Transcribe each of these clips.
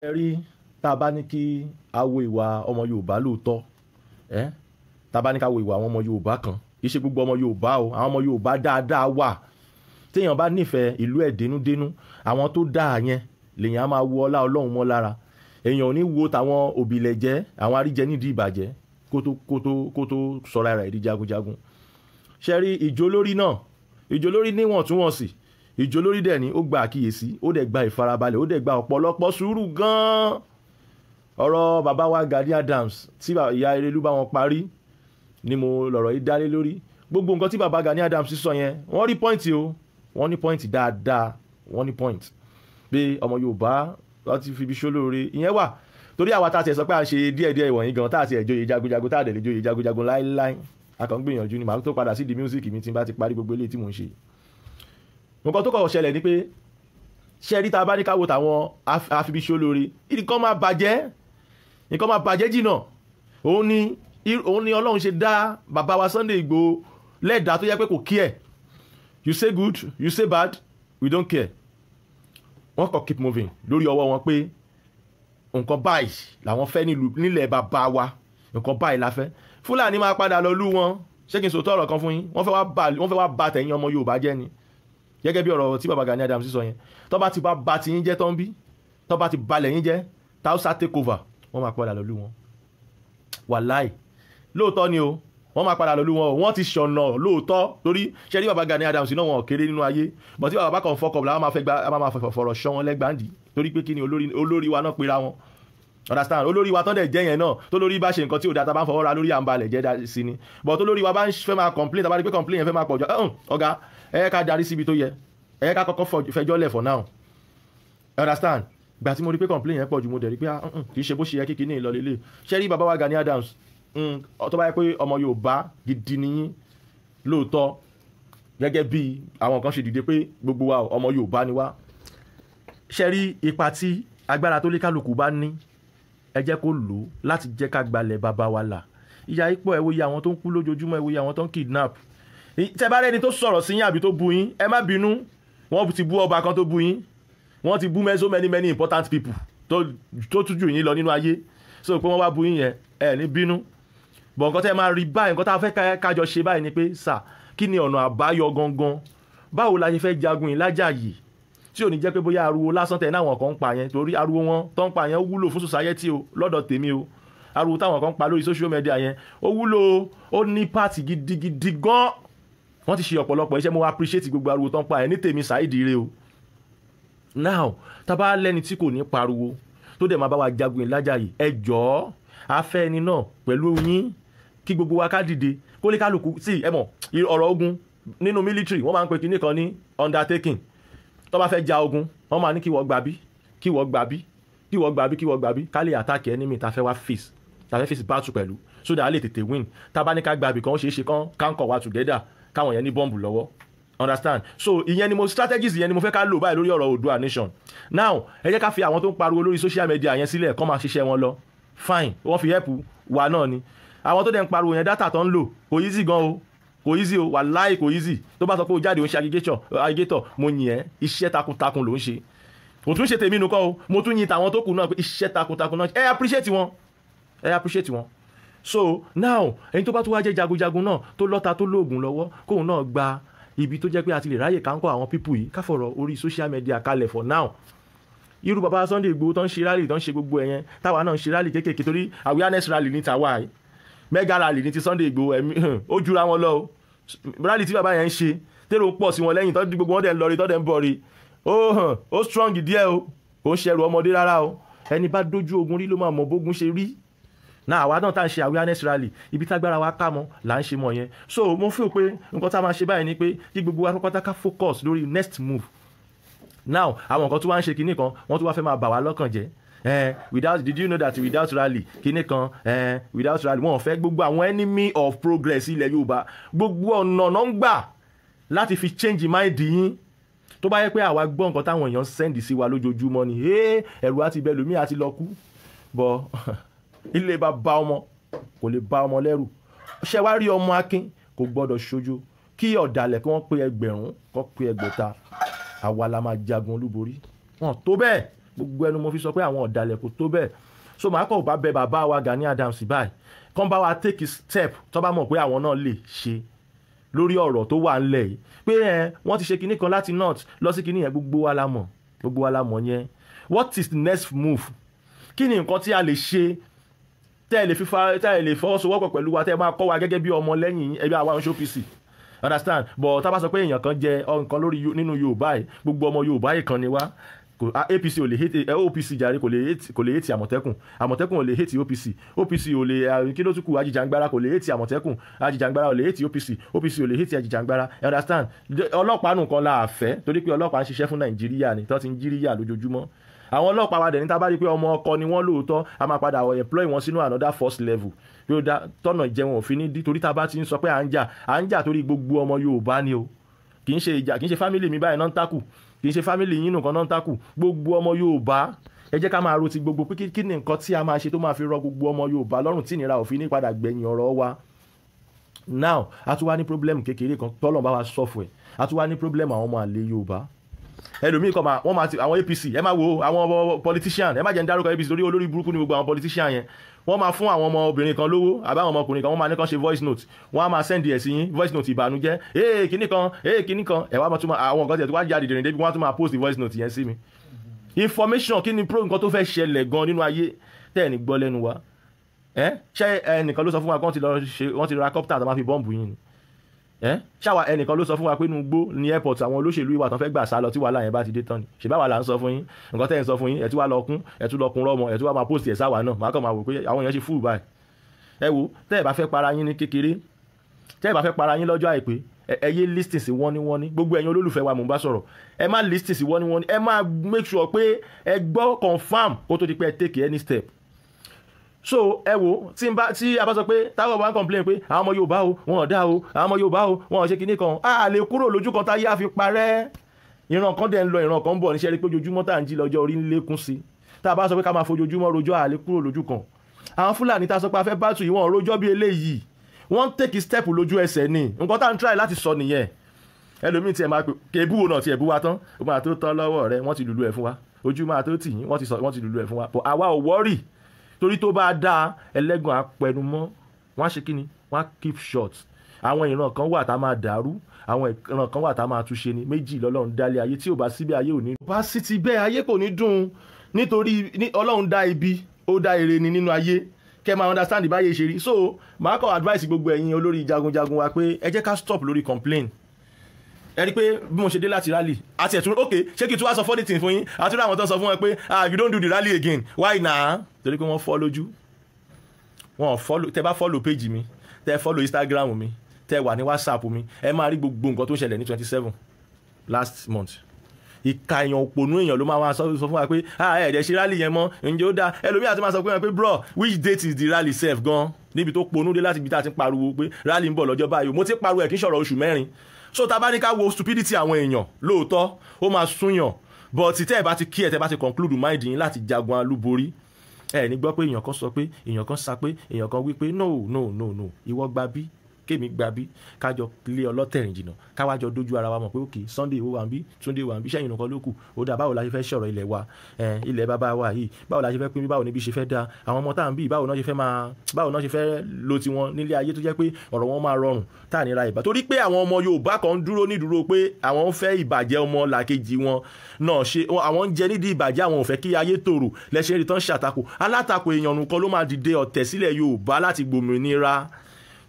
Ẹ rí, tá a bá ní kí a wo ìwà ọmọ Yorùbá lóòótọ́, ẹ́ tá a bá ní ká wo ìwà àwọn ọmọ Yorùbá kan, kì í ṣe gbogbo ọmọ Yorùbá o, àwọn ọmọ Yorùbá dáadáa wà. Téèyàn bá nífẹ̀ẹ́ ìlú ẹ̀ dénúdénú, àwọn tó dáa yẹn lèèyàn á máa wo ọlá Ọlọ́run mọ́ lára. Èèyàn ò ní wo tàwọn òbílẹ̀jẹ́, àwọn aríjẹ nídìí ìbàjẹ́ kó tó sọra rẹ̀ di jagunjagun. Ṣe rí ìjó lórí náà, ìjó lórí níwọ̀ntúnwọ̀nsì, ìjó lórí dẹ̀ ni ó gba àkíyèsí, ó dẹ̀ gba ìfarabalẹ̀, ó dẹ̀ gba ọ̀pọ̀lọpọ̀ sùúrù gan-an. Ọ̀rọ̀ bàbá wa Gani Adams tí ìyá Erelú bá wọn parí ni mo lọ̀rọ̀ yìí dálé lórí. Gbogbo nǹkan tí bàbá Gani Adams sọ yẹn, wọ́n rí point o, wọ́n ní point dáadáa, wọ́n ní point pé ọmọ Yorùbá láti fi ibi ṣólóore ìyẹn wà, torí àwa tá a ti sọ pé à ń ṣe díẹ̀díẹ̀ ìwọ̀nyí gan, tá a ti ẹ̀ joyè jagunjagun, tá a dẹ̀ lè joyè jagunjagun láéláé, a kàn ń gbìyànjú ni. Màá tó padà sí di music mi tí n bá ti parí gbogbo eléyìí tí mò ń ṣe. Nǹkan tó kọ̀ ṣẹlẹ̀ ni pé, ṣe rí, tá a bá ní ká wo tàwọn afibiṣólóore, nǹkan máa bàjẹ́, nǹkan máa bàjẹ́ jìnà. Òun ni Ọlọ́run ṣe dá bàbá wa Sunday Igboho lẹ́ẹ̀dá tó yẹ pé kò care. You say good, you say bad, we don't care. Wọ́n kàn keep moving lórí ọwọ́ wọn pé nǹkan báyìí làwọn fẹ́ nílẹ̀ bàbá wa, nǹkan báyìí la fẹ́. Fúlàní máa padà lọ lú wọn. Ṣé kí n sòótọ́ ọ̀rọ̀ kan fún yín? Wọ́n fẹ́ wá bà tẹ̀yìn ọmọ Yorùbá jẹ́ ni, gẹ́gẹ́ bí ọ̀rọ̀ tí bàbá Gani Adams sọ yẹn. Tó bá ti bá ti yín jẹ́ tán, bí tó bá ti balẹ̀ yín jẹ́, tausa take over, wọ́n máa padà lọ lú wọn. Wàláì, lóòótọ́ ni o, wọ́n máa padà lọ lú wọn o. Wọ́n ti ṣọ̀nà lóòótọ́, torí ṣe rí bàbá Gani Adams náà, wọn kéré nínú ayé bọ̀ tí bàbá kan fọkọ̀ làwọn máa fẹ́ gba, máa máa fọ̀rọ̀ ṣọ́ wọn lẹ́gbàndì, torí pé kí ni, olórí wa náà pera wọn, understand? Olórí wa tán dẹ̀ jẹ́ yẹn náà, tó lórí bá ṣe nǹkan tí ò dáa, tá a bá ń fọwọ́ ra lórí, à ń balẹ̀ jẹ́ sí ni. But tó lórí wa bá ń fẹ́ máa complain, tá a bá rí pé complain yẹn fẹ́ máa pọ̀ jù, ọ̀gá, ẹ ká darí síbi tó yẹ, ẹ ká kọ́kọ́ fẹjọ́ lẹ̀ for now, understand? Gbà tí mo rí pé complain yẹn pọ̀ jù, mo dẹ̀ rí pé ah, kì í ṣe bó ṣe yẹ kí kíní lọ lélẹ̀. Ṣé rí bàbá wa Gani Adams, tó bá yẹ pé ọmọ Yorùbá gidi nìyí lóòótọ́, gẹ́gẹ́ bí àwọn kan ṣe dìde pé gbogbo wa ọmọ Yorùbá ni wá, ṣe rí ipa tí agbára tó lé kálukú bá ní, ẹ jẹ́ kó lò ó láti jẹ́ ká gbalẹ̀ bàbá wa là. Ìyà ipò, ẹ wo iye àwọn tó ń kú lójoojúmọ́, ẹ wo iye àwọn tó ń kidnap. Tẹ bá rẹ́ni tó sọ̀rọ̀ sí yín àbí tó bu yín, ẹ má bínú. Wọ́n ti bú ọba kan tó bu yín, wọ́n ti bú so many many important people tó tún jù yín lọ nínú ayé. So pé wọ́n wá bu yín yẹn, ẹ ní bínú. Bọ̀ nǹkan tẹ́ máa rí báyìí, nǹkan tá a fẹ́ kájọ ṣe báyìí ni pé, sà, kí ni ọ̀nà àbáyọ gangan? Báwo la ṣe fẹ́ jagun yìí lájà yìí tí ò ní jẹ́ pé bóyá ariwo lásán tẹ̀ náà àwọn kan ń pa yẹn? Torí ariwo wọn tó ń pa yẹn, ó wúlò fún society o. Lọ́dọ̀ tèmi o, ariwo táwọn kan ń pa lórí social media yẹn, ó wúlò, ó ní part gidigidi gan. Wọ́n ti ṣe ọ̀pọ̀lọpọ̀ iṣẹ́. Mo appreciate gbogbo ariwo tó ń pa yẹn ní tèmi. Saheed ire o. Now, tá bá lẹ́ni tí kò ní pariwo, tó dẹ̀ máa bá wa jagun ìlájà yìí, ẹ jọ̀ọ́, afẹ́ ẹni náà pẹ̀lú yín, kí gbogbo wa ká dìde, kó lè kálukú sí. Ẹ mọ̀ ọ̀rọ̀ ogun nínú military, wọ́n máa ń pe kinní kan ní undertaking. Tó bá fẹ́ ja ogun, wọ́n máa ní kí wọ́n gbà bí, kí wọ́n gbà bí, kí wọ́n gbà bí, kí wọ́n gbà bí, ká lè attack enemy tá fẹ́ wá face, tá fẹ́ face battle pẹ̀lú, so that a lè tètè win. Tá bá ní ká gbà bí kan, ó ṣeé ṣe kán káńkọ̀ wa together, káwọn yẹn ní bọ́ǹbù lọ́wọ́, understand? So ìyẹn ni mo strategies ìyẹn ni mo fẹ́ ká lò báyìí lórí ọ̀rọ̀ Oòduà nation. Now, ẹ jẹ́ ká fi àwọn tó ń pariwo lórí social media yẹn sílẹ̀, kó máa ṣiṣẹ́ wọn lọ. Fine, wọ́n fi help wa náà ni. Àwọn tó dẹ̀ ń pariwo yẹn, data tó ń lò kò easy gan o, kò easy o, wàláì kò easy. Tó bá sọ pé o jáde, o ń ṣe agitator, mo yìn ẹ́, iṣẹ́ takuntakun ló ń ṣe. Kò tún ṣe tèmi nù kọ́ o, mo tún yin tàwọn tó kù náà pé iṣẹ́ takuntakun náà. Ẹ appreciate wọn, ẹ appreciate wọn. So now, ẹni tó bá tún wá jẹ́ jagunjagun náà, tó lọ́ta, tó lóògùn lọ́wọ́, kóun náà gba ibi tó jẹ́ pé a ti lè ráyè káńkọ́ àwọn people yìí, ká fọ̀rọ̀ orí social media kalẹ̀ for now. Irú baba Sunday Igboho tó ń ṣe rally, tó ń ṣe gbogbo ẹ̀yẹn, táwa náà ń ṣe rally kéékèèké, torí awareness rally ní tàwa yìí, mega rally ní ti Sunday Igboho. Ẹ̀mí ó jura wọn lọ o. Rally tí bàbá yẹn ń ṣe, tèrò ń pọ̀ sí wọn lẹ́yìn, tọ́jú gbogbo wọn dẹ̀ ń lọ rí, tọ́ dẹ̀ ń bọ̀ rí, ó hàn ó strong díẹ̀ o. Kò ń ṣẹrù ọmọdé rárá o. Ẹni bá dójú ogun rí ló máa mọ bógun ṣe rí náà. Àwa náà tá à ń ṣe awareness rally, ibi tágbára wa ká mọ́ là ń ṣe mọ́ yẹn. So mo feel pé nǹkan tá a máa ṣe báyìí ni pé kí gbogbo wa pátá ká focus lórí next move. Now, àwọn nǹkan tó wá ń ṣe kinní kan, wọ́n tún wá fẹ́ máa bà wá lọ́kàn jẹ́. Without, did you know that without rally kinní kan, without rally, wọ́n fẹ́ gbogbo àwọn enemy of progress ilẹ̀ Yorùbá, gbogbo ọ̀nà náà ń gbà láti fi change mind yín. Tó bá yẹ pé àwa gbọ́ nǹkan táwọn èèyàn send sí wa lójoojúmọ́ ni, ẹ̀rù àti ibẹ̀ lómi àti lọ kú bọ̀. Ilé bá bá ọmọ kò lè bá ọmọ lẹ́rù. Ṣé wá rí, ọmọ akin kò gbọ́dọ̀ ṣojo. Kí ọ̀dàlẹ̀ kí wọ́n pé 1,000, kó pé 6,000, àwa la máa jagun olúborí. Wọn tó bẹ́ẹ̀. Gbogbo ẹnu mo fi sọ pé àwọn ọ̀dàlẹ̀ kò tó bẹ́ẹ̀. So màá kọ̀ bá bẹ bàbá wa Gani Adams báyìí, kán bá wa take a step tó bá mọ̀ pé àwọn náà lè ṣe lórí ọ̀rọ̀ tó wà ńlẹ̀ yìí, pé ẹ wọ́n ti ṣe kinní kan láti north lọ sí kinní yẹn. Gbogbo wa la mọ̀, gbogbo wa la mọ̀ yẹn. What is the next move? Kí ni nǹkan tí a lè ṣe tẹ́ ẹ lè fífa, tẹ́ ẹ lè fọwọ́sowọ́pọ̀ pẹ̀lú wa, tẹ́ ẹ máa kọ́ wa gẹ́gẹ́ bí ọmọ lẹ́yìn ẹbí àwa oṣù OPC? Understand? But tá a bá sọ pé èèyàn kan jẹ nǹkan lórí nínú Yorùbá yìí, gbogbo ọmọ Yorùbá yìí kan ni wá. APC ò lè hate OPC jàre, kò lè hate Àmọ̀tẹ́kùn, Àmọ̀tẹ́kùn ò lè hate OPC, OPC ò lè, kí ló tún kù, Ajìjàngbara kò lè hate Àmọ̀tẹ́kùn, Ajìjàngbara ò lè hate OPC, OPC ò lè hate Ajìjàngbara. You understand? Ọlọ́pàá nìkan la fẹ́, torí pé ọlọ́pàá ń ṣiṣẹ́ fún Nàìjíríà ni tó ti ń jíríyà lójoojúmọ́. Àwọn ọlọ́pàá wa dẹ̀ ní, tá a bá rí pé ọmọ ọkọ ni wọ́n lóòótọ́, a máa padà employ wọn sínú another first level bí ó dá tọ́nà ìjẹun òfin ní dí, torí tá a bá ti ń sọ pé à ń jà, à ń jà torí gbogbo ọmọ Yorùbá ni o. Kì í ṣe ìjà, kì í ṣe family mi báyìí náà ń takù, kì í ṣe family yín nìkan náà ń takù. Gbogbo ọmọ Yorùbá, ẹ jẹ́ ká máa ro ti gbogbo pé kí ni nǹkan tí a máa ṣe tó máa fi rọ gbogbo ọmọ Yorùbá lọ́rùn, tí ìnira òfin ní padà gbẹ̀yìn ọ̀rọ̀ wa. Now, a tún wá ní problem kékeré kan tọ́lọ̀ bá wa sọ̀fù ẹ̀. A tún wá ní problem àwọn ọmọ àlè Yorùbá. Ẹlòmíì kọ́ máa wọ́n máa ti àwọn APC, ẹ máa wo àwọn politician, ẹ má jẹ́ ń dárúkọ APC torí olórí burúkú ni gbogbo àwọn politician yẹn. Wọ́n máa fún àwọn ọmọ obìnrin kan lówó àbáwọn ọmọkùnrin kan, wọ́n máa ní kàn ṣe voice note, wọ́n á máa send ẹ̀ sí yín, voice note ìbànújẹ́, ee kíní kan, ee kíní kan. Ẹ̀ wá máa tún máa àwọn nǹkan tiẹ̀ tó wá jáde dèrè débi, wọ́n á tún máa post voice note yẹn sí mi. Information kí ni pro nǹkan tó fẹ́ ṣẹlẹ̀ gan nínú ayé tẹ́ ẹ̀ ní gbọ́ lẹ́nu wa? Ẹ ṣé ẹnìkan ló sọ fún wa pé wọ́n ti lọ ṣe, wọ́n ti ra copter tó máa fi bọ́ǹbù yín ni? Ẹ ṣáwa ẹnìkan ló sọ fún wa pé inú igbó ní airport àwọn olóṣèlú ìwà tán fẹ́ gbà sá lọ tí wàhálà yẹn bá ti dé tán ni? Ṣèbá wà là ń sọ fún yín nǹkan tẹ́ ẹ̀ ń sọ fún yín. Ẹ̀ tí wàá lọ kún, ẹ̀ tún lọ kún rọ́mọ, ẹ̀ tún wàá máa post ẹ̀ sáwà náà. Màá kàn máa wò pé àwọn èèyàn ṣe fúù báyìí. Ẹ wo, tẹ́ ẹ bá fẹ́ para yín ní kékeré, tẹ́ ẹ bá fẹ́ para yín lọ́jọ́ àìpé, ẹ yé listen sí wọ́n ní wọ́n ní. Gbogbo ẹ̀yin olólùfẹ́ wa mò ń bá sọ̀rọ̀, ẹ má listen sí wọ́n ní wọ́n ní. Ẹ má make sure pé ẹ gbọ́ confirm kó tó di pé ẹ take any step. So ẹ wo, tí n bá tí a bá sọ pé táwọn bá ń complain pé àwọn ọmọ Yorùbá o, wọn ò dá o, àwọn ọmọ Yorùbá o, wọn ò ṣe kinní kan, a lè kúrò lójú kan táyé á fi parẹ́. Ìran kan dẹ̀ ń lọ, ìran kan ń bọ̀. Níṣẹ́ rí pé ojoojúmọ́ tá à ń jí lọ́jọ́ orí ń lékún sí. Tá a bá sọ pé ká máa fojoojúmọ́ rojọ́, a lè kúrò lójú kan. Àwọn Fúlàní tá a sọ pé a fẹ́ bá tù yìí, wọ́n rojọ́ bí eléyìí, wọ́n ń take step lójú ẹsẹ̀ ni. Nǹkan tá à ń try láti sọ nìyẹn. Ẹlòmíì tiẹ̀ máa pè kébú wo náà tiẹ̀ bú wa tán, ó máa tó tán lọ́wọ́ rẹ. Wọ́n ti lùlù ẹ̀ fún wa, ojú máa tó tì yín, wọ́n ti sọ, wọ́n ti lùlù ẹ̀ fún wa. But àwa ò worry, torí tó bá dáa, ẹlẹ́gàn apẹnumọ́, wọ́n á ṣe kí ni, wọ́n á keep short. Àwọn ìran kan wà tá a máa dàrú, àwọn ìran kan wà tá a máa túnṣe ni. Méjì lọ́lọ́run dálé ayé, tí ò bá síbẹ̀ ayé ò ní. Bá sí ti bẹ́ẹ̀, ayé kò ní dùn, nítorí Ọlọ́run dá ibi, ó dá ire ni nínú ayé. Kẹ́ máa understand báyé ṣe rí. So màá kọ́ advice gbogbo ẹ̀yin olórí jagunjagun wa pé ẹ jẹ́ ká stop lórí complain. Ẹ rí i pé bí mo ṣe dé láti rally àti ẹ̀tún, ok, ṣé kí n tún wá sọ funny thing fún yín? Àti rí àwọn tó ń sọ fún wọn pé, "Ah, you don't do the rally again, why na?" Torí pé wọ́n fọ́ lójú wọn follow. Tẹ bá follow page mi, tẹ follow Instagram mi, tẹ wà ní WhatsApp mi, ẹ máa rí gbogbo nǹkan tó ń ṣẹlẹ̀ ní 27 last month. Ìka èèyàn, òpònú èèyàn ló máa wá sọ fún wa pé, "Ah, ẹ ẹ̀dẹ̀ ṣe rally yẹn mọ́, ǹjẹ́ ó dáa?" Ẹlòmíà ti máa sọ pé, "Bro, which date is the rally sef gan?" Níbi tó ponú dé láti ibi tá a ti ń pariwo pé rally ń bọ̀ lọ́jọ́ báyìí, mo ti pariwo ẹ̀ kí n sọ̀rọ̀ oṣù 4. So tá a bá ní ká wo stupidity àwọn èèyàn, lóòótọ́ ó máa súnyàn, but tẹ́ ẹ bá ti kí ẹ, tẹ́ bá ti conclude mind yín láti jagun alúborí, ẹ ní gbọ́ pé èèyàn kan sọ pé, èèyàn kan sa pé, èèyàn kan wí pé. No, no, no, no. Ìwọ gba bí, kémi gba bí, kájọ lé ọlọ́tẹ̀rìn jìnnà, káwájọ dójú ara wa mọ̀ pé òkè Sunday ìwọ wà ń bí, Túndé wà ń bí, sẹ́yìn nìkan ló kù. Ó dà, báwo la ṣe fẹ́ sọ̀rọ̀ ilẹ̀ wa, ilẹ̀ bàbá wa yìí? Báwo la ṣe fẹ́ pín? Báwo níbi ṣe fẹ́ da àwọn ọmọ tá à ń bí? Báwo náà ṣe fẹ́ máa, báwo náà ṣe fẹ́ lo tiwọn nílé ayé tó jẹ́ pé ọ̀rọ̀ wọn máa rọrùn tá à ní ra ìbá? Torí pé àwọn ọmọ Yorùbá kan ń dúró nídúró pé àwọn ń fẹ́ ìbàjẹ́ ọmọ làkejì wọn náà ṣe, àwọn ń jẹ nídìí ìbàjẹ́, àwọn ò fẹ́ kí ayé tòrò lẹ́sẹ̀ rí tán ṣàtakò. Alátakò èèyàn nìkan ló máa dìde ọ̀tẹ̀ sílẹ̀ Yorùbá láti gbòmìnira.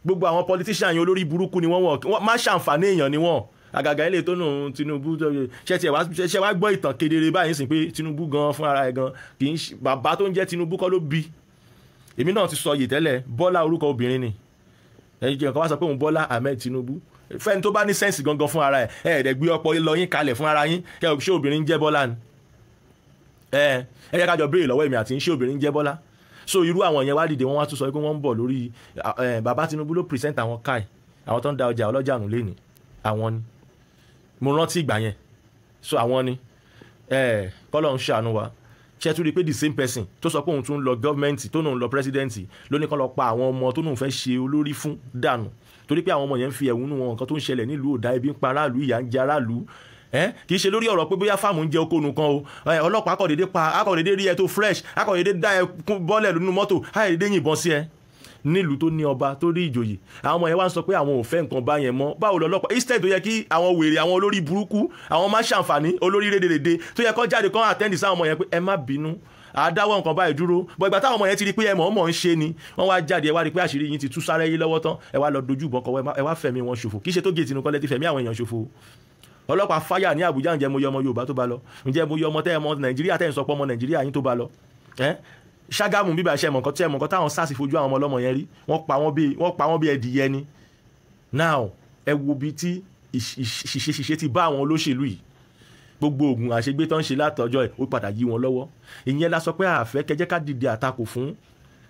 Gbogbo àwọn politician yẹn, olórí burúkú ni wọ́n, wọ́n má ṣàǹfààní èèyàn ni wọ́n. Àgàgà ilé tó nù Tinubu, ṣe tiẹ̀ wá ṣe wá gbọ́ ìtàn kedere báyìí sìn pé Tinubu gan fún ara ẹ̀ gan, kì í ṣe bàbá tó ń jẹ́ Tinubu kọ́ ló bí. Èmi náà ti sọ yìí tẹ́lẹ̀, Bọ́lá orúkọ obìnrin ni. Ẹ̀yin jẹ́ nǹkan wá sọ pé òun Bọ́lá Ahmed Tinubu. Fẹ́ni tó bá ní sense gangan fún ara ẹ̀, ẹ̀ ẹ̀dẹ̀ gbé ọpọ lọ yín kalẹ̀ fún ara yín kẹ́ ẹ̀, ṣé obìnrin ń jẹ́ Bọ́lá ni? Ẹ ẹ jẹ́ ká jọ béèrè lọ́wọ́ èmi àti ṣé obìnrin ń jẹ́ Bọ́lá? So irú àwọn yẹn wá dìde, wọ́n wá tún sọ pé wọ́n ń bọ̀ lórí bàbá Tinubu ló present àwọn kai, àwọn tó ń da ọjà ọlọ́jà nù lẹ́ni, àwọn ni mo rántí ìgbà yẹn. So àwọn ni kọ́lọ̀ ń ṣàánú wa. Ṣe tún rí i pé the same person tó sọ pé òun tún lọ gọ́ọ̀mẹ̀ntì, tó náà ń lọ president, ló ní kó lọ pa àwọn ọmọ tó náà fẹ́ ṣe olórí fún dànù, torí pé àwọn ọmọ yẹn ń fi ẹ̀hónú wọn, nǹkan tó ń ṣẹlẹ̀ nílùú òdà, ebi ń pa aráàlú, ìyà ń jẹ aráàlú. Kì í ṣe lórí ọ̀rọ̀ pé bóyá fáàmù ń jẹ oko nìkan o. Ọlọ́pàá akọ̀dédé pa, akọ̀dédé rí ẹ tó fresh, akọ̀dédé dá ẹ bọ́lẹ̀ nínú mọ́tò, akọ̀dédé yìnbọn sí ẹ nílùú tó ní ọba tó rí ìjòyè. Àwọn ọmọ yẹn wá ń sọ pé àwọn ò fẹ́ nǹkan bá yẹn mọ́. Báwo lọ́lọ́pàá, instead tó yẹ kí àwọn wèrè, àwọn olórí burúkú, àwọn má ṣàǹfààní, olórí rédèrèdè tó yẹ kó jáde kó attend sáwọn ọmọ yẹn pé ẹ má bínú, àdáwọ̀ nǹkan báyìí dúró. Bọ̀ ìgbà táwọn ọmọ yẹn ti rí pé ẹ mọ̀ọ́mọ̀ ń ṣe ni, wọ́n wá jáde, ẹ wá rí pé àṣírí yín ti tú sáré yín lọ́wọ́ tán, ẹ wá lọ dojú ìbọn kọ, ẹ wá fẹ̀mí wọn ṣòfò. Kì í ṣe tó géètì nìkan lẹ ti fẹ̀mí àwọn èèyàn ṣòfò. Ọlọ́pàá fáyà ní Àbújá, ǹjẹ́ mo yọ ọmọ Yorùbá tó bá lọ? Ǹjẹ́ mo yọ ọmọ tẹ́ ọmọ Nàìjíríà tẹ́ ń sọ pé ọmọ Nàìjíríà yín tó bá lọ? Ṣàgámù bíbá iṣẹ́ mọ̀nkan tí ẹ mọ̀nkan táwọn SARS fojú àwọn ọmọ ọlọ́mọ yẹn rí, wọ́n pa wọ́n bí ẹdìyẹ ni. Now ẹ wo bí tí ṣìṣe ti bá àwọn olóṣèlú yìí, gbogbo oògùn àṣegbé tó ń ṣe látọjọ́ ẹ̀ ó padà yí wọn lọ́wọ́. Ìyẹn la sọ pé àfẹ́ kẹjẹ́ ká dìde àtakò fún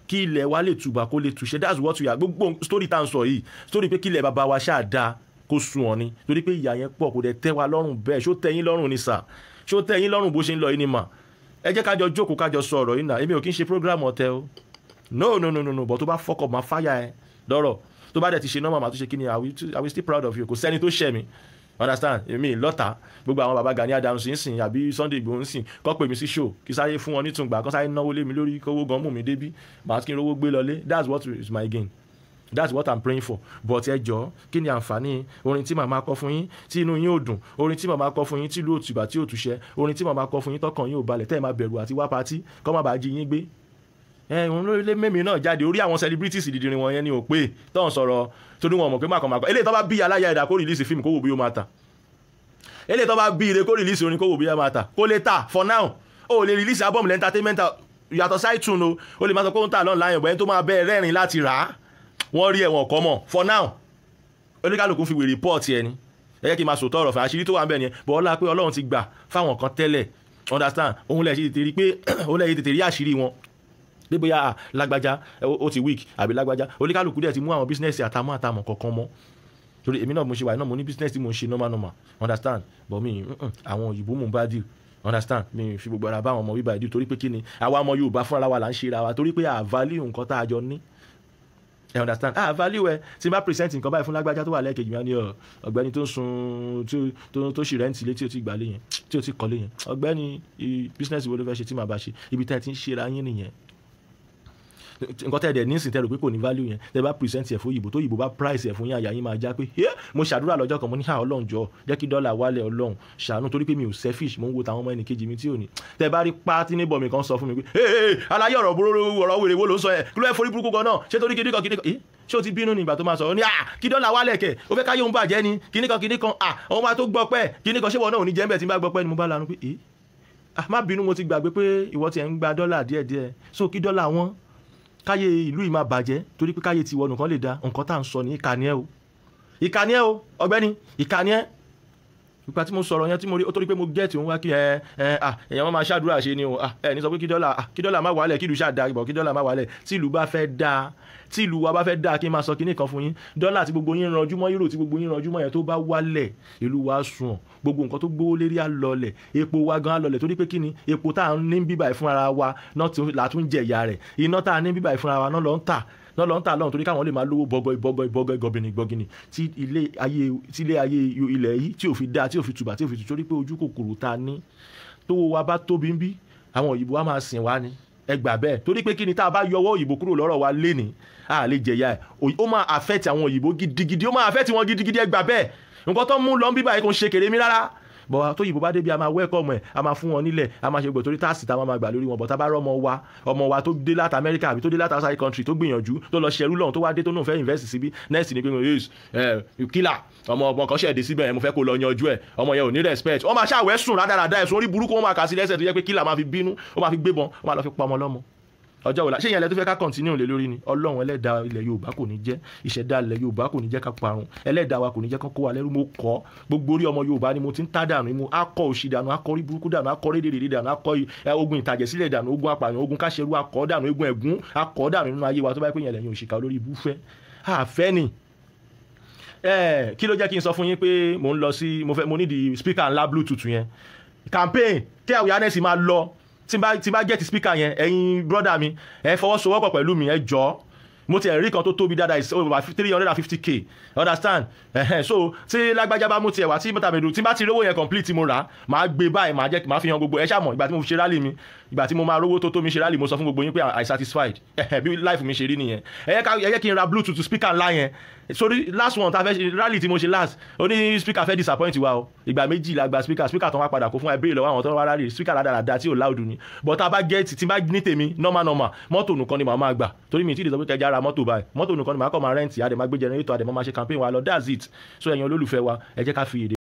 kí ilẹ̀ wa lè tùbà kó lè túṣe. That's what we are. Gbogbo story tá à ń sọ yìí, story pé kí ilẹ̀ bàbá wa ṣáà dáa kó sun ọ̀ ni, torí pé ìyà yẹn pọ̀, kò dẹ̀ tẹ́ wa lọ́rùn bẹ́ẹ̀. Ṣó tẹ́ yín lọ́rùn ni sà? Ṣó tẹ́ yín lọ́rùn bó ṣe ń lọ yìí ni mà? Ẹ jẹ́ ká jọ jókòó, ká jọ sọ ọ̀rọ̀ yìí náà. Èmi ò kí ń ṣe program ọ̀tẹ̀ o, no no no no no. But tó bá fọkọ̀ máa fáyà ẹ lọ́rọ̀, tó bá dẹ̀ ti ṣe normal, máa tún ṣe kí ni, I will still proud of you. Kò sẹ́ni tó ṣẹ̀ mi, understand? Èmi lọ́ta gbogbo àwọn baba Gani Adams ń sìn àbí Sunday Igboho ń sìn, kọ́ pè mí sí show kí sáré fún wọn nítùngbà, kọ́ sáré náwó lé mi lórí, kówó gan mú mi débí, màá kí n rówó gbé lọlé. That's what is my gain, that's what I'm praying for. But ẹ jọ̀ọ́, kí ni àǹfààní orin tí màmá kọ fún yín tí inú yín ò dùn, orin tí màmá kọ fún yín tí ìlú òtùbà tí ò túṣẹ, orin tí màmá kọ fún yín tọkàn yín ò balẹ̀, tẹ́ ẹ máa bẹ̀rù àti wá patí kọ́ má bàa jí yín gbé? Ẹ òun ló lé mẹ́mi náà jáde orí àwọn celebrities dídìrín wọn yẹn ni ò pé tó ń sọ̀rọ̀, torí wọn mọ̀ pé mákànmákàn. Eléyìí tó bá bí aláya ẹ̀dá kó release fíìmù kó wò bí ó máa tà, eléyìí tó bá bí ire kó release orin kó wò bí ó máa tà, kó lè tà. For now, ó lè release album lẹ́ entertainment yàtọ̀ sí iTunes o, ó lè máa sọ pé ó ń tà online, ọ̀bẹ tó máa bẹ́ẹ̀ rẹ́rìn láti rà á, wọ́n rí ẹ̀wọ̀n kọ́ mọ̀. For now, oníkálukú fi wèrè report ẹ ni. Ẹ jẹ́ kí n máa sòótọ́ ọ̀rọ̀ fún àṣírí tó wà ń bẹ̀ nìyẹn. Bọ́ ọlá pé Ọlọ́run ti gbà fáwọn kan tẹ́lẹ̀, understand? Òun lẹ̀ ṣe tètè rí pé òun lẹ̀ ṣe tètè rí àṣírí wọn pé bóyá lágbájá ó ti weak àbí lágbájá. Oníkálukú dẹ̀ ti mú àwọn business àtàmọ́ àtàmọ́ kọ̀ọ̀kan mọ́, torí èmi náà mo ṣe wà náà, mo ní business tí mo ń ṣe normal normal, understand? But mi àwọn òyìnbó mò ń bá deal, understand? Mi fi gbogbo ara bá àwọn ọmọ bíbá ìdí, torí pé kí ni, àwa ọmọ Yorùbá fúnra wa là ń ṣe ra wa, torí pé à value nǹkan tá a jọ ní, ẹ understand? Ah, value ẹ. Tí n bá present nǹkan báyìí fún lágbájá tó wà lẹ́ẹ̀kejì mi, á ní ọ̀gbẹ́ni tó ń sun tó ṣì rent ilé tí o ti gbà lé yẹn, tí o ti kọ́lé yẹn, ọ̀gbẹ́ni, business wo ló fẹ́ ṣe tí màá bá ṣe? Ibi tá ẹ ti ń ṣe ra yín nìyẹn. Nǹkan tẹ́ ẹ dẹ̀ nísìn tẹ́ rò pé kò ní value yẹn, tẹ́ bá present ẹ̀ fún òyìnbó, tó òyìnbó bá price ẹ̀ fún yín, àyà yín máa já pé mo ṣàdúrà lọ́jọ́ kan, mo ní, "Ọlọ́run, jọ jẹ́ kí dọ́là wálẹ̀, Ọlọ́run ṣàánú," torí pé mi ò selfish, mo ń wo tàwọn ọmọ ẹnì kejì mi tí ò ní. Tẹ́ bá rí pátí níbọ̀ mi kan sọ fún mi pé, aláyé, ọ̀rọ̀ burúkú, ọ̀rọ̀ wèrè wo ló ń sọ yẹn? Kí ló ẹ forí burúkú gan náà ṣé? Torí kíní kan kíní kan, ṣé o ti bínú ní ìgbà tó máa sọ̀rọ̀ ní kí dọ́là wálẹ̀ kẹ̀, o fẹ́ káyé òun bàjẹ́ ni, kíní kan kíní kan, òun máa tó gbọ́ pẹ́ kíní kan, ṣé wọn náà ò ní jẹ́ ń bẹ̀ tí n bá gbọ́ pẹ́ ni? Mo bá lanu pé, má bínú, mo ti gbàgbé pé ìwọ tiẹ̀ ń gba dọ́là díẹ̀díẹ̀, so kí dọ́là wọn káyé ìlú yìí máa bàjẹ́ torí pé káyé tiwọ nìkan lè da. Nǹkan tá à ń sọ ní ìkànnì ẹ o, ìkànnì ẹ o, ọ̀gbẹ́ni, ìkànnì ẹ. Ìgbà tí mo sọ̀rọ̀ yẹn tí mo rí ó, torí pé mo get òun wá kí ẹ ẹ à èèyàn wọn máa ṣàdúrà ṣe ni o. Ẹ ní sọ pé kí dọ́là má wálẹ̀, kí ìlú ṣáà da ìbọ̀, kí dọ́là má wálẹ̀. Tí ìlú bá fẹ́ dáa, tí ìlú wa bá fẹ́ dáa, kí n máa sọ kíní kan fún yín, dọ́là tí gbogbo yín ranjú mọ́, euro tí gbogbo yín ranjú mọ́ yẹn, tó bá wálẹ̀, ìlú wa sùn, gbogbo nǹkan tó gbówó lérí á lọlẹ̀, epo wa gan á lọlẹ̀, torí pé kí ni, epo tá à ń ní bíbà fún ara wa náà là tún jẹ ìyà rẹ̀, iná tá à ní bíbà fún ara wa náà lọ ń tà náà lọ ń tà lọ́hùn, torí káwọn lè máa lówó bọ́gọ́ bọ́gọ́ bọ́gọ́ gọbìnì gbọ́gìnì, tí ilé ayé ilẹ̀ yìí tí ò fi dáa, tí ò fi tùbà, tí ò fi tù, torí pé ojú kòkòrò tá a ní. Tówó wa bá tóbi ń bí, àwọn òyìnbó wa máa sìn wá ni, ẹ gbà bẹ́ẹ̀, torí pé kí ni, tá a bá yọwọ́ òyìnbó kúrò lọ́rọ̀ wa lénìí, a lè jẹ̀yà ẹ̀. Ó máa affect àwọn òyìnbó gidigidi, ó máa affect wọn gidigidi, ẹ gbà bẹ́ẹ̀. Nǹkan tó ń mú lọ ń bíbá yìí kò ń ṣe kèrè mi rárá. Bọ̀ tó yìnbó bá débi, a máa welcome ẹ̀, a máa fún wọn nílẹ̀, a máa ṣe gbọ̀, torí tax tá a máa gbà lórí wọn. Bọ̀ tá a bá rọ́ ọmọ wa, ọmọ wa tó dé láti Amẹ́ríkà àbí tó dé láti outside country, tó gbìyànjú, tó lọ ṣerú lọ́hùn, tó wá dé, tó náà fẹ́ invest síbí, next ni pé, yes, kílà ọmọ ọmọ kan ṣẹ̀dé síbẹ̀ yẹn, mo fẹ́ kó lọ yanjú ẹ̀. Ọmọ yẹn ò ní respect, wọ́n máa ṣàwẹ́ sùn rádaràda, ẹ̀sùn orí burúkú wọ́n máa kà sí lẹ́sẹ̀, tó jẹ́ pé kílà máa fi bínú, ó máa fi gbébọn, ó máa lọ fi pa ọmọ lọ́mọ. Ọjọ́ wo la ṣé ìyẹn lẹ tó fẹ́ ká continue lé lórí ni? Ọlọ́run ẹlẹ́dàá ilẹ̀ Yorùbá kò ní jẹ́, ìṣẹ̀dá ilẹ̀ Yorùbá kò ní jẹ́ ká parun, ẹlẹ́dàá wa kò ní jẹ́ ká kó wa lẹ́rú. Mo kọ́ gbogbo orí ọmọ Yorùbá ni mo ti ń tá dànù, mo akọ òṣì dànù, akọ orí burúkú dànù, akọ rédèrèdè dànù, akọ ogun ìtàjẹ̀sílẹ̀ dànù, ogun apààyàn, ogun káṣẹrú akọ dànù, ogun ẹ̀gún akọ dànù nínú ayé wa. Tó bá yẹ pé ìyẹn lẹ́yìn òṣìkà olórí ibú fẹ́ àfẹ́ ni. Kí ló jẹ́ kí n sọ fún yín pé mo ń lọ sí, mo fẹ́, mo ní di speaker ńlá Bluetooth yẹn, campaign kí awareness máa lọ. Tí n bá get speaker yẹn, ẹ̀yin brother mi, ẹ fọwọ́sowọ́pọ̀ pẹ̀lú mi, ẹ jọ̀ọ́. Mo ti rí kan tó tóbi dáadáa, is over 350K, understand? So tí lágbájá bá mú tiẹ̀ wá, tí mọ́tàmẹ́dù tí bá ti rówó yẹn complete tí mo rà á, màá gbé báyìí, màá jẹ́ màá fi hàn gbogbo ẹ. Ṣáà mọ̀ ìgbà tí mo fi ṣe rally mi, ìgbà tí mo máa rówó tó tó mi ṣe rally, mo sọ fún gbogbo yín pé I satisfied. Bí life mi ṣe rí nìyẹn. Ẹ yẹ kí n ra Bluetooth speaker ńlá yẹn sórí. Last one tá a fẹ́ ṣe rally tí mo ṣe last, ó ní speaker fẹ́ disappoint wa o. Ìgbà méjì la gba speaker. Speaker tó wá padà kó fún wa, ìbéèrè lọ́wọ́ àwọn tó wá rally, speaker rádaràda tí ò loud ni. But tá a bá get tí n bá ní tèmi, normal normal mọ́tò nìkan ni màá máa gbà, torí mi tí ì lè sọ pé kẹjá ra mọ́tò báyìí. Mọ́tò nìkan ni màá kọ́ máa rent, a dẹ̀ máa gbé generator, a dẹ̀ máa ṣe campaign wa lọ. That's it. So ẹ̀yin olólùfẹ́ wa, ẹ jẹ́ ká fi èdè